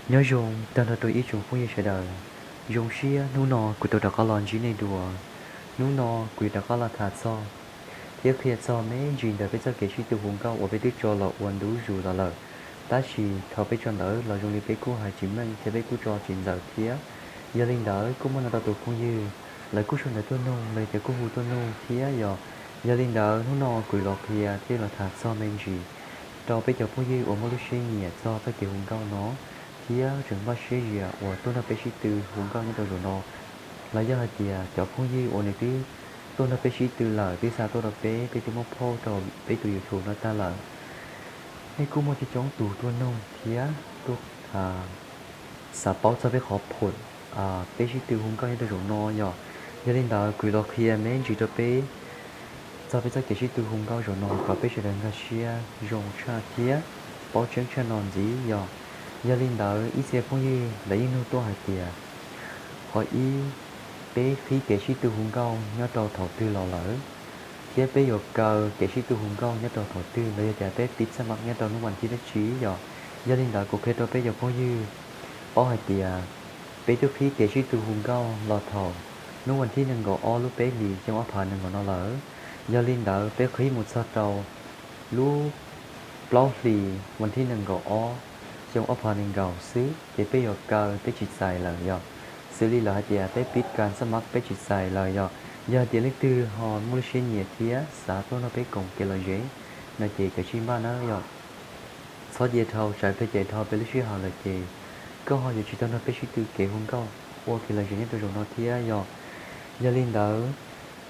Nyob zoo tag nrho rau ib tsoom phooj ywg sawv daws. Zoo siab hnub no kuv tau rov qab los ntsib nej dua. Hnub no kuv yuav rov qab los tham txog thiab qhia txog me ntsis ntawm peb txoj kev sib tw hu nkauj uas peb twb tso los ua ntu zus los lawm. Tab sis thaum peb tso ntawd los zoo li peb kuj hais tsis meej thiab peb kuj tso tsis ntxaws thiab. Yog li ntawd kuj muaj ntau tus phooj ywg lawv kuj sau ntawv tuaj nug los tias kuj hu tuaj nug thiab yog. Yog li ntawd hnub no kuv los qhia thiab los tham txog me ntsis rau peb cov phooj ywg uas muaj lub siab nyiam txog txoj kev hu nkauj no thiab tseem npaj siab zias uas tuaj nrog peb sib tw hu nkauj nyob rau zaum no, los yog hais tias cov phooj ywg uas nws twb tuaj nrog peb sib tw lawm twb xa tuaj rau peb, peb twb muab post rau peb tus YouTube no tag lawm. Nej kuj muaj coob coob tus tuaj nug thiab tuaj xav paub txog peb qhov phom peb sib tw hu nkauj nyob rau zaum no yog. Yog li ntawd kuv los qhia me ntsis rau peb txog peb txoj kev sib tw hu nkauj zaum no kom peb sawv daws nkag siab zoo tshaj thiab paub tseeb tshaj no ntxiv yog. Yog li ntawd ib txhia phooj ywg lawv yeej nug tuaj hais tias, qhov ib, peb qhib kev sib tw hu nkauj nyob rau thaum twg los lawm, thiab peb yuav kaw kev sib tw hu nkauj nyob rau thaum twg los yog tias peb pib xab mam nyob rau hnub vas thib dab tsi yog. Yog li ntawd kuv qhia rau peb cov phooj ywg paub hais tias peb twb qhib kev sib tw hu nkauj los thaum hnub vas thib nees nkaum ob lub peb hlis xyoo ob phav nees nkaum no lawm. Yog li ntawd peb qhib mus txog rau lub plaub hlis vas thib nees nkaum ob xyoo ob phav nees nkaum xwb ces peb yuav kaw peb tsis txais lawm yog. Xws li lawv hais tias peb pib kas xab mam peb tsis txais lawm yog. Yog hais tias leej twg ho muaj lub siab nyiam thiab xav tuaj nrog peb koom kev lom zem no ces kav tsij npaj nawb yog. Txhob cia dhau, tsam kawg ces dhau peb lub sij hawm lawm ces koj ho yuav tsis tau nrog peb sib tw kev hu nkauj ua kev lom zem nyob rau zaum no thiab yog. Yog li ntawd,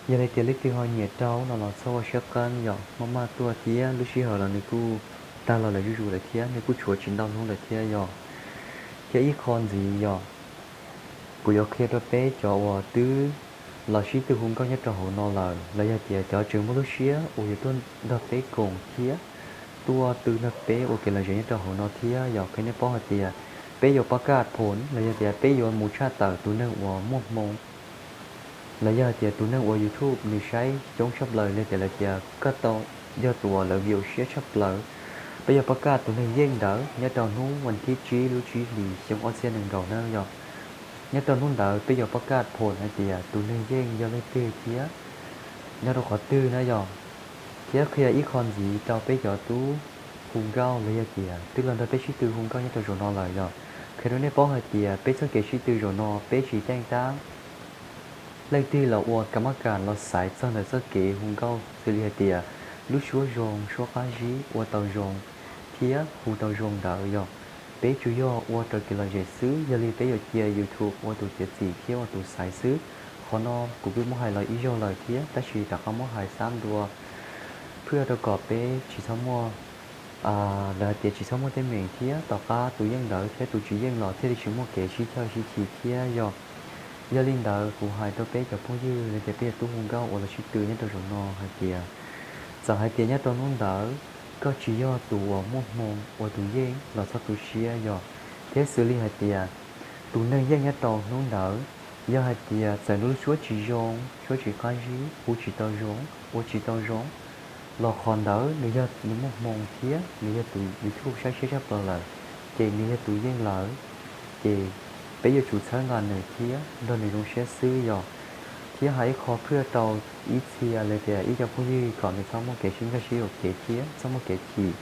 yog li tias leej twg ho nyiam rau no los txhob ua siab qeeb yog, maj maj tuaj thiab lub sij hawm los nws kuj tag los lawm zuj zus lawm thiab nws kuj tshuav tsis ntau hnub lawm thiab yog. Thiab ib qho ntxiv yog, kuv yuav qhia rau peb cov uas twb los sib tw hu nkauj nyob rau hauv no lawm los yog tias cov tseem muaj lub siab uas yuav tuaj nrog peb koom thiab tuaj tw nrog peb ua kev lom zem nyob rau hauv no thiab yog. Qhia nej paub hais tias peb yuav pab kaj phoom los yog tias peb yuav mus tshaj tawm tus neeg uas muaj hmoo los yog hais tias tus neeg uas YouTube nws saib coob tshaj plaws li tias lawv tias koj tau yog tus uas lawv view siab tshaj plaws. Peb yuav pab kaj tus neeg yeej ntawd nyob rau hnub vas thib tsib lub tsib hlis xyoo ob txhiab nees nkaum na yog. Nyob rau hnub ntawd peb yuav pab kaj phoom hais tias tus neeg yeej yog leej twg thiab nyob rau qhov twg na yog. Thiab qhia ib qho ntxiv rau peb cov tub hu nkauj los yog tias twb los nrog peb sib tw hu nkauj nyob rau zaum no lawm yog. Qhia rau nej paub hais tias peb txoj kev sib tw zaum no peb tsis teej tab leej twg los ua kam mab kam los xaiv txog ntawm txoj kev hu nkauj xws li hais tias lub suab zoo, suab qab zib, ua tau zoo thiab hu tau zoo ntawd yog. Peb tsuas yog ua raws kev lom zem xwb, yog li peb yuav cia YouTube ua tus txiav txim thiab ua tus xaiv xwb. Qhov no kuv kuj muab hais los ib zaug lawm thiab tab sis rov qab muab hais xab dua, phwj rau kom peb tsis txhob muaj, lawv hais tias tsis txhob muaj teeb meem thiab tom qab tus yeej ntawd thiab tus tsis yeej los thiaj li tsis muaj kev sib chaw sib chim thiab yog. Yog li ntawd kuv hais rau peb cov phooj ywg los tias peb cov tub hu nkauj uas los sib tw nyob rau zaum no hais tias, txawm hais tias nyob rau hnub ntawd koj tsis yog tus uas muaj hmoo ua tus yeej los txhob tu siab yog. Thiab xws li hais tias tus neeg yeej nyob rau hnub ntawd, yog hais tias txawm nws lub suab tsis zoo, suab tsis qab zib, hu tsis tau zoo, ua tsis tau zoo, los qhov ntawd nws yog nws muaj hmoo thiab nws yog tus YouTube saib siab tshaj plaws lawm, ces nws yog tus yeej lawm, ces peb yuav tsum txhawb nqa nws thiab nrog nws zoo siab xwb yog. Thiab hais ib qho phwj rau ib txhia los tias ib co phooj ywg kom nws txhob muaj kev sib nkag siab yuam kev thiab txhob muaj kev chim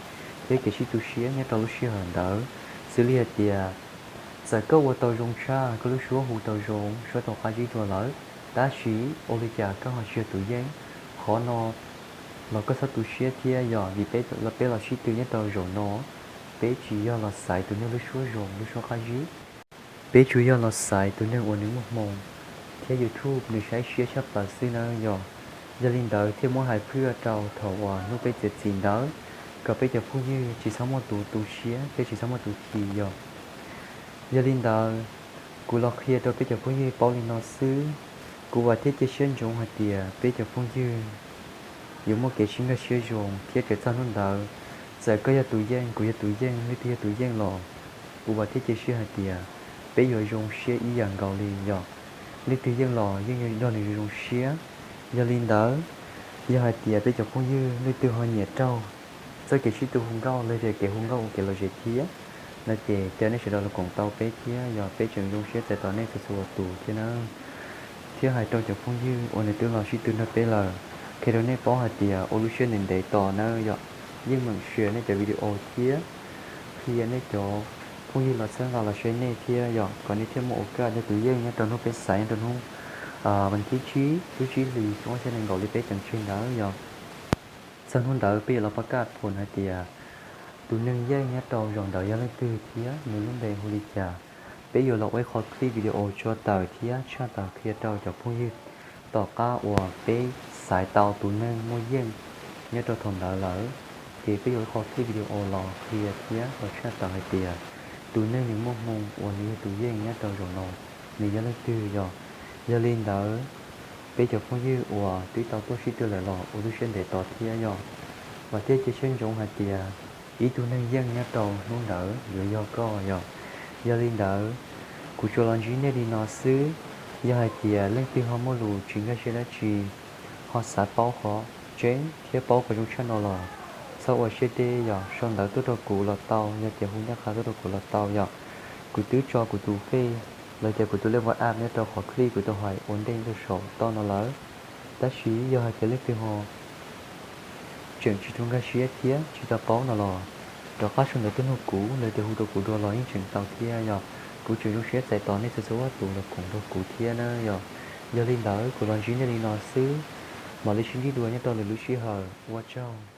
thiab kev sib tu siab nyob rau lub sij hawm ntawd. Xws li hais tias txawm koj ua tau zoo tshaj, koj lub suab hu tau zoo, suab tau qab zib dua lawm, tab sis ua li cas koj ho tsis yog tus yeej, qhov no los koj txhob tu siab thiab yog vim peb los sib tw nyob rau zaum no, peb tsis yog los xaiv tus neeg lub suab zoo lub suab qab zib, peb tsuas yog los xaiv tus neeg uas nws muaj hmoo thiab YouTube nws saib siab tshaj plaws xwb na yog. Yog li ntawd thiaj muab hais phwj rau thaum uas hnub peb txiav txim ntawd, kom peb cov phooj ywg tsis txhob muaj tus tu siab thiab tsis txhob muaj tus chim yog. Yog li ntawd, kuv los qhia rau peb cov phooj ywg paub li no xwb. Kuv vam thiab cia siab ntsoov hais tias peb cov phooj ywg yuav muaj kev sib nkag siab zoo thiab txawm txog hnub ntawd, txawm koj yog tus yeej, kuv yog tus yeej, leej twg yog tus yeej los, kuv vam thiab cia siab hais tias peb yuav zoo siab ib yam nkaus li yog. Leej twg yeej los yeej nrog nws zoo siab. Yog li ntawd, yog hais tias peb cov phooj ywg leej twg ho nyiam raug txoj kev sib tw hu nkauj los tias kev hu nkauj ua kev lom zem thiab no ces caw nej sawv daws los koom tau peb thiab yog peb tseem zoo siab txais tos nej txhua txhua tus thiab nawb. Thiab hais rau cov phooj ywg uas nws twb los sib tw nrog peb lawm, qhia rau nej paub hais tias ua lub siab ntev ntev tos nawb yom, yeej meem share nej cov video thiab qhia nej cov phooj ywg los txhawb nqa los saib nej thiab yom, kom nej thiaj muaj ua kaj nyob tus yeej nyob rau hnub peb xaiv nyob rau hnub vas thib tsib lub tsib hlis xyoo ob txhiab nees nkaum li peb ceev tseg ntawd yom. Txog hnub ntawd peb yuav los pab kaj phoom hais tias tus neeg yeej nyob rau zaum ntawd yog leej twg thiab nws lub npe hu li cas. Peb yuav los ua ib qho clip video tso tawm thiab tshaj tawm qhia rau cov phooj ywg tom qab uas peb xaiv tau tus neeg muaj yeej nyob rau thaum ntawd lawm, ces peb yuav ua ib qho clip video los qhia thiab los tshaj tawm hais tias tus neeg nws muaj hmoo uas nws yog tus yeej nyob rau zaum no nws yog leej twg yom. Yog li ntawd, peb cov phooj ywg uas twb tau tuaj sib tw lawm los ua lub siab ntev tos thiab yom. Vam thiab cia siab ntsoov hais tias ib tug neeg yeej nyob rau hnub ntawd yuav yog koj yom. Yog li ntawd, kuv tsuas los ntsib nej li no xwb. Yog hais tias leej twg ho muaj lus tsis nkag siab dab tsi, ho xav paub qhov tseeb thiab paub qhov zoo tshaj no los txhob ua siab deb yom, sau ntawv tuaj rau kuv los tau, yog tias hu ncaj qha tuaj rau kuv los tau yom. Kuv twb tso kuv tus Face los tias kuv tus lej WhatsApp nyob rau qhov clip kuv tau hais ua ntej rau saum toj no lawm. Tab sis yog hais tias leej twg ho tseem tsis tau nkag siab thiab tsis tau paub no los rov qab sau ntawv tuaj nug kuv los tias hu rau kuv dua los yeej tseem tau thiab yom. Kuv tseem zoo siab txais tos nej txhua txhua tus los koom nrog kuv thiab na yom. Yog li ntawd kuv los ntsib nej li no xwb, mam li sib ntsib dua nyob rau lwm lub sij hawm, ua tsaug.